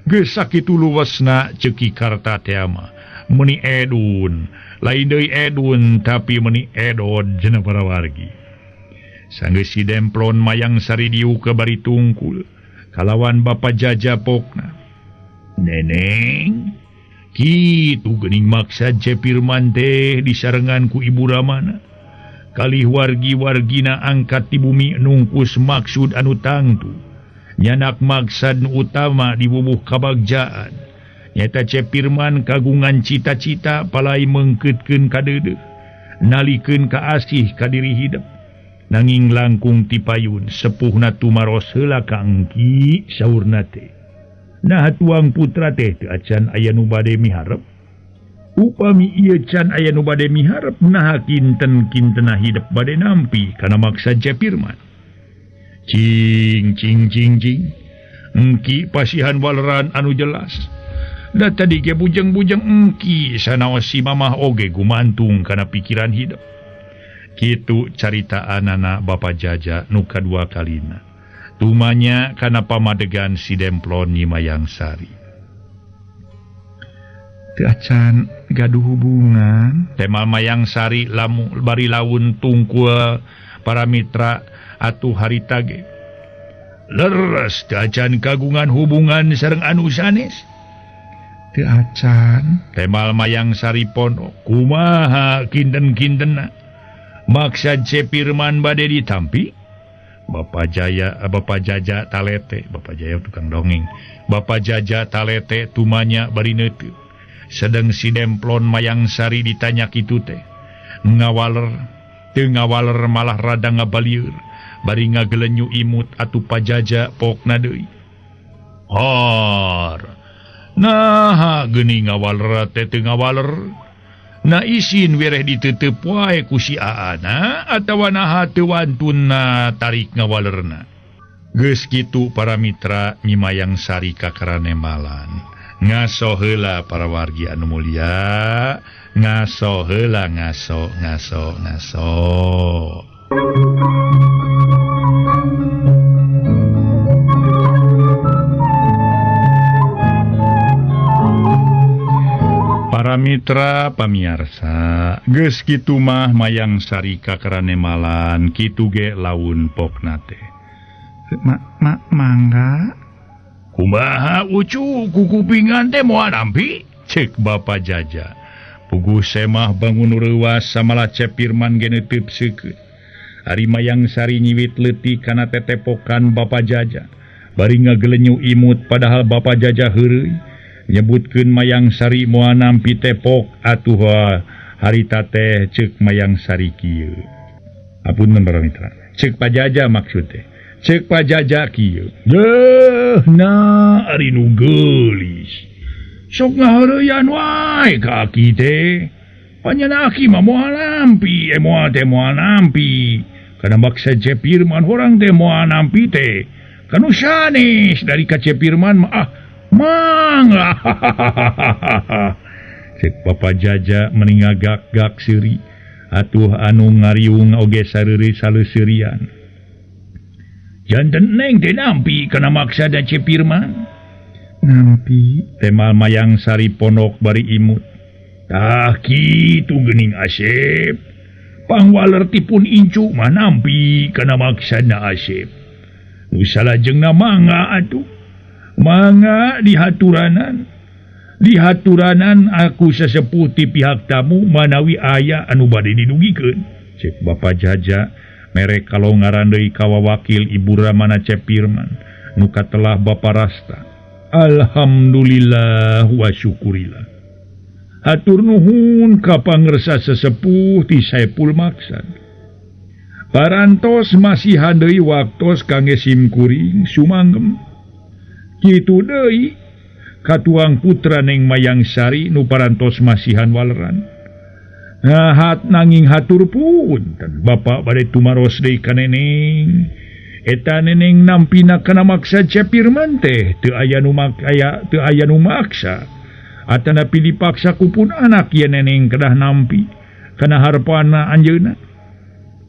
Geus sakitu luwesna ceuki karta teama. Meuni edun, lain deui edun tapi meuni edod cenah para wargi. Sanggeus si Demplon Mayang Sari diuk ke bari tungkul kalawan Bapa Jaja pokna. Neneng, kitu geuning maksad Ce Firman teh disarengan ku Ibu Ramana. Kalih wargi-wargina angkat ti bumi nungkus maksud anu tangtu. Nyanak maksad nu utama di bubuh kabagjaan. Nyata Ce Firman kagungan cita-cita palai mengkeutkeun kadeudeuh, nalikeun ka asih ka diri hidep. Nanging langkung ti payun sepuhna tumaros heula ka engki saurna teh. Nah tuang putra teh teu acan aya nu bade miharep. Upami ieu can aya nu bade miharep naha kinten-kintena hidep bade nampi kana maksad Ce Firman. Cing cing cing cing. Engki pasihan waleran anu jelas. Da tadi ge bujeng-bujeng engki sanaos si mamah oge gumantung kana pikiran hidep. Kitu caritaanana Bapa Jaja nu kadua kalina. Tumanya kana pamadegan si Demplon Nyi Mayang Sari. Teu acan gaduh hubungan. Tema Mayang Sari lamu bari laun tungkul para mitra atuh harita ge. Leres teu acan kagungan hubungan sareng anu sanes. Teu acan. Temal Mayang Sari pono kumaha kinten-kintenna. Maksad Ce Firman bade ditampi. Bapak Jaya, Bapak Jaja talete, Bapak Jaya tukang dongeng. Bapak Jaja talete tumanya bari neuteup. Sedang si Demplon Mayang Sari ditanya kitu teh. Ngawaler, teu ngawaler malah rada ngabalieur. Bari ngagelenyu imut atuh Pajaja pokna deui. Har. Naha geuning ngawaler teh teu ngawaler. Na isin wereh ditutup wae ku si aana atawa naha teu wantunna tarik ngawalerna. Geus kitu para mitra Nyi Mayang Sari kakaranemalan. Ngaso heula para wargi anu mulia, ngaso heula ngaso ngaso ngaso. Para mitra pamiarsa, geus kitu mah Mayang Sari kakaranemalan kitu ge laun pokna teh. Mangga kumaha ucu kukupingan teh moal nampi cek Bapa Jaja. Puguh semah bangun reuwas samalah Ce Firman ge neuteup seukeut. Ari Mayang Sari nyiwit leutik kana tetepokan Bapa Jaja. Bari ngagelenyu imut padahal Bapa Jaja heureuy. Nyebutkeun Mayang Sari moal nampi tepok atuh harita teh ceuk Mayang Sari kieu. Apunten para mitra. Ceuk Pajaja maksud teh. Ceuk Pajaja kieu. Deuh na ari nu geulis. Sok ngaheureuyan wae ka aki teh. Panyana aki mah moal nampi, moal teh moal nampi. Kana maksa Ce Pirman horang teh moal nampi teh. Kanu sanes dari ka Ce Pirman mah ah mangga. Cek Bapa Jaja meni ngagak-gak seuri. Atuh anu ngariung oge sareuri saleuseurian. Janten neng teh nampi kana maksa da Ce Pirman. Nampi temal Mayang Sari pondok bari imut. Tah kitu geuning Asep. Pangwalertipun incu mah nampi kana maksana Asep. Nu salajengna mangga atuh. Mangga dihaturanan. Dihaturanan aku sesepuh ti pihak tamu manawi aya anu bade didugikeun. Cek Bapa Jaja mere kalongaran deui ka wawakil Ibu Ramana Ce Pirman nu katelah Bapa Rasta. Alhamdulillah wa syukurillah. Hatur nuhun ka pangersa sesepuh ti Saepul Maksad. Parantos masihan deui waktos kangge simkuring sumanggem. Kitu deui katuang putra Neng Mayang Sari nu parantos masihan waleran. Nahat nanging hatur punten Bapak bade tumaros deui ka neneng. Eta neneng nampina kana maksa Ce Pirman teh teu aya nu aya teu aya nu maksa. Atanapi dipaksa kupun anak ye neneng kedah nampi kana harpana anjeunna.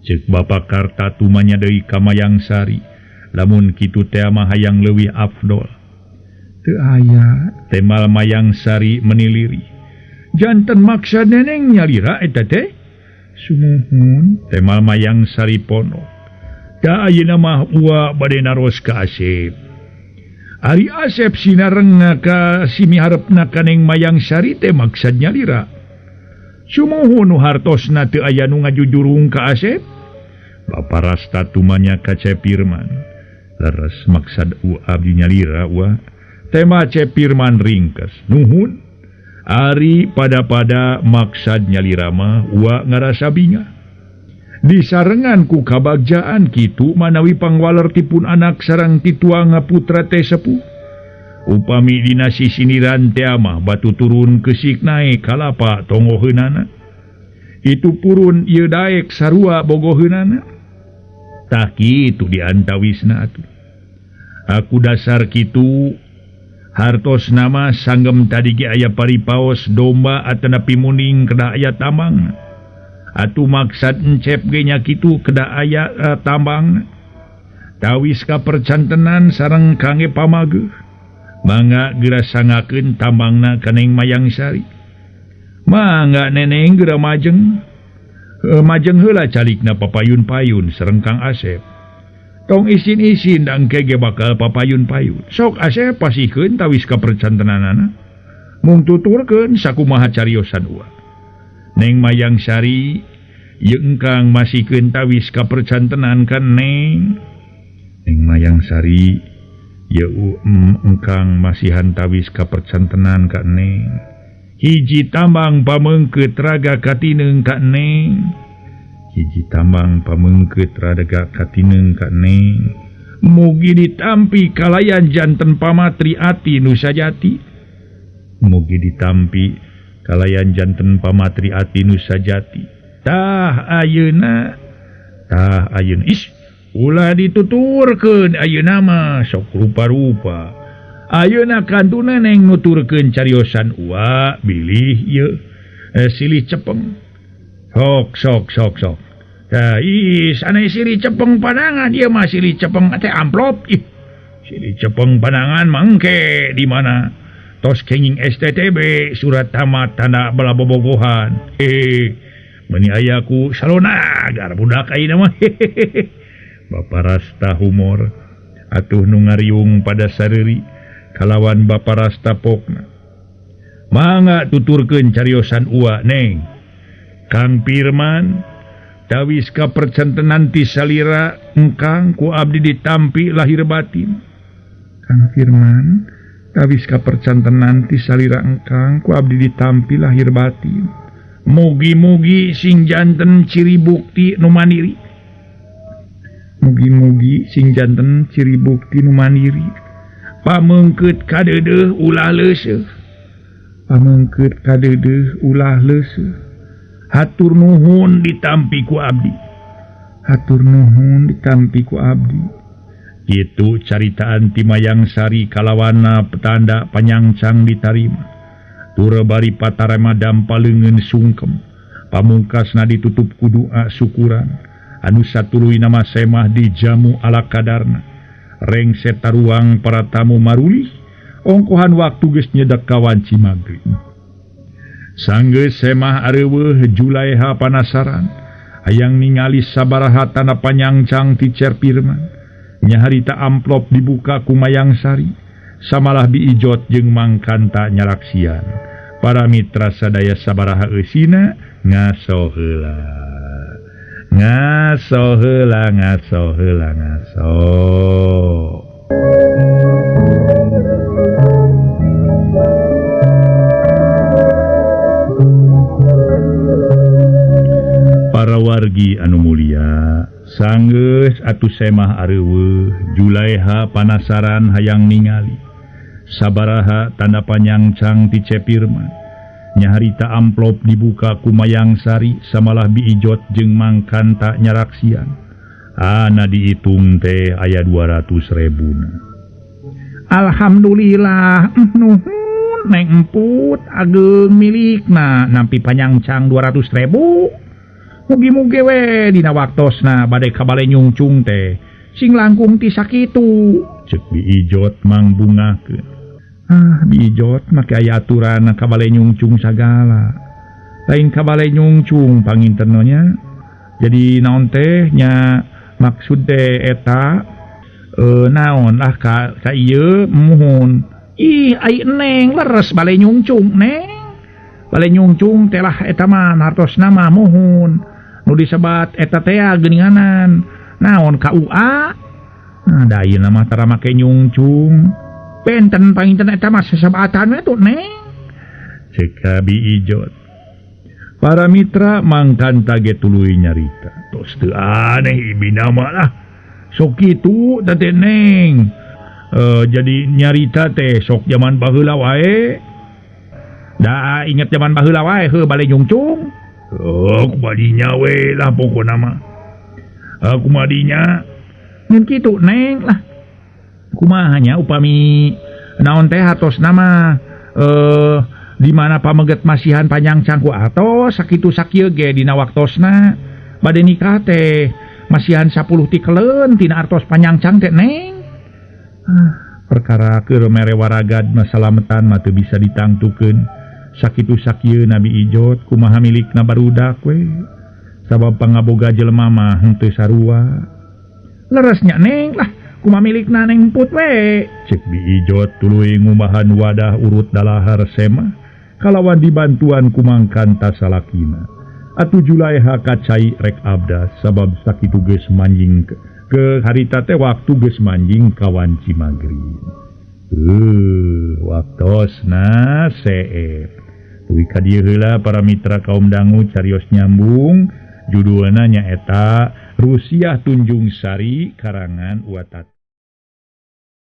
Ceuk Bapa Karta tumanya deui ka Mayang Sari lamun kitu teh mah hayang leuwih afdol. Teu aya temal Mayang Sari meniliri. Janten maksa neneng nyalira eta teh. Sumuhun temal Mayang Sari pono. Da ayeuna mah ua bade naros ka Asep. Ari Asep sinareng ka simiharepna ka Neng Mayang Sari teh maksad nyalira. Sumuhun nu hartosna teu aya nu ngajujurung ka Asep. Bapa Rasta tumanya ka Ce Pirman. Leres maksad u abdi nyalira ua. Tema Ce Pirman ringkes. Nuhun. Ari pada-pada maksad nyalira mah ua ngarasa bingah. Disarengan ku kabagjaan kitu manawi pangwalertipun anak sareng tituanga putra teh sepuh. Upami dina sisiniran teh mah batu turun kesik naek kalapa tonggoheunana. Itu purun ieu daek sarua bogoheunana. Tah kitu diantawisna atuh. Aku dasar kitu hartos nama sanggem tadi ge aya paripaos domba atanapi muning kedah aya tambang. Atuh maksad encep ge nya kitu kedah aya tambang. Tawis kapercantenan sareng kangge pamageuh. Mangga geura sangakeun tambangna ka Neng Mayang Sari. Mangga neneng geura majeng. Majeng heula calikna papayun-payun sareng Kang Asep. Tong isin-isin dangke ge bakal papayun-payun. Sok Asep pasihkeun tawis kapercantenanana. Mung tuturkeun sakumaha cariosan ua. Neng Mayang Sari ieu engkang masihkeun tawis kapercantenan ka Neng. Neng Mayang Sari ieu engkang masihan tawis kapercantenan ka Neng. Hiji tambang pameungkeut raga katineung ka Neng. Hiji tambang pameungkeut raga katineung ka Neng. Mugi ditampi kalayan janten pamatri ati nu sajati. Mugi ditampi kalayan janten pamatri ati nu sajati. Tah ayeuna, tah ayeuna. Is, ulah dituturkeun ayeuna mah sok rupa-rupa. Ayeuna kantuna neng nuturkeun cariosan ua bilih ieu silih cepeng. Sok sok sok sok. Tah is aneh silih cepeng panangan ieu mah silih cepeng teh amplop ih. Silih cepeng panangan mangke di mana? Tos kenging STTB surat tamat tanda bala bobogohan. Meuni aya ku salonagar budak ayeuna mah. Bapa Rasta humor atuh nu ngariung pada sareuri kalawan Bapa Rasta pokna. Mangga tuturkeun cariosan ua Neng. Kang Pirman Tawis kapercantenan ti salira engkang ku abdi ditampi lahir batin. Kang Firman, tawis kapercantenan ti salira engkang ku abdi ditampi lahir batin. Mugi-mugi sing janten ciri bukti nu mandiri. Mugi-mugi sing janten ciri bukti nu mandiri. Pamengkeut kadeudeuh ulah leuseuh. Pamengkeut kadeudeuh ulah leuseuh. Hatur nuhun ditampi ku abdi. Hatur nuhun ditampi ku abdi. Kitu caritaan ti Mayang Sari kalawana petanda panyangcang ditarima. Tura bari patarema dampa leungeun sungkem. Pamungkasna ditutup ku doa syukuran. Anu satuluyna mah semah dijamu ala kadarna. Rengse taruang para tamu marulih. Ongkohan waktu geus nyedek ka wanci magrib. Sanggeus semah areuweuh Julaiha panasaran. Hayang ningali sabaraha tanda panyangcang ti Cer Firman. Nyaharita amplop dibuka ku Mayang Sari. Samalah biijot jeung mangkanta nyaraksian. Para mitra sadaya sabaraha eusina ngaso heula. Ngaso heula, ngaso heula, ngaso. Para wargi anu mulia, sanggeus atuh semah areuweuh Julaiha panasaran hayang ningali sabaraha tanda panyangcang ti Ce Firman. Nyaharita amplop dibuka ku Mayang Sari samalah biijot jeung mangkanta nyaraksian. Ana diitung teh aya 200.000. Alhamdulillah, nuhun Neng Emput ageung milikna nampi panyangcang 200.000. Mugi-mugi we dina waktosna bade ka bale nyungcung teh sing langkung ti sakitu. Ceuk biijot mangbungahkeun. Ah, biijot make aya aturan ka bale nyungcung sagala. Lain ka bale nyungcung panginten nya. Jadi naon teh nya maksud teh eta naon lah ka ieu muhun. Ih, ai neng leres bale nyungcung neng. Bale nyungcung teh lah eta mah hartosna mah muhun. Nu disebat eta teh geuninganan naon KUA. Nah, da ayeuna mah tara make nyungcung. Benten panginten eta mah sesebatan we tuh neng. Ceuk biijot. Para mitra mangkanta ge tuluy nyarita. Tos teu aneh ibina mah lah. Sok kitu teh neng. Jadi nyarita teh sok jaman baheula wae. Da inget jaman baheula wae heuh bale nyungcung. Oh, kumadinya we lah pokona mah. Kumadinya ngan kitu neng lah. Kumaha nya upami naon teh hartosna mah di mana pameget masihan panyangcang ku atos sakitu sakieu ge dina waktosna bade nikah teh masihan 10 tikeleun tina artos panyangcang teh neng. Perkara keur mere waragad masalametan mah teu bisa ditangtukeun. Sakitu sakieu Nabi Ijot kumaha milikna barudak we. Sabab pangaboga jelema mah henteu sarua. Leresnya neng lah kumaha milikna neng Emput we. Ceuk biijot tuluy ngumahan wadah urut dalahar semah kalawan dibantuan ku mangkanta salakina. Atuh Julaiha kacai rek abdas sabab sakitu geus manjing ke harita teh waktu geus manjing ka wanci magrib. Waktosna seep. Dugi ka dieu heula para mitra kaum dangu carios nyambung judulna nyaeta Rusiah Tunjung Sari karangan Watata.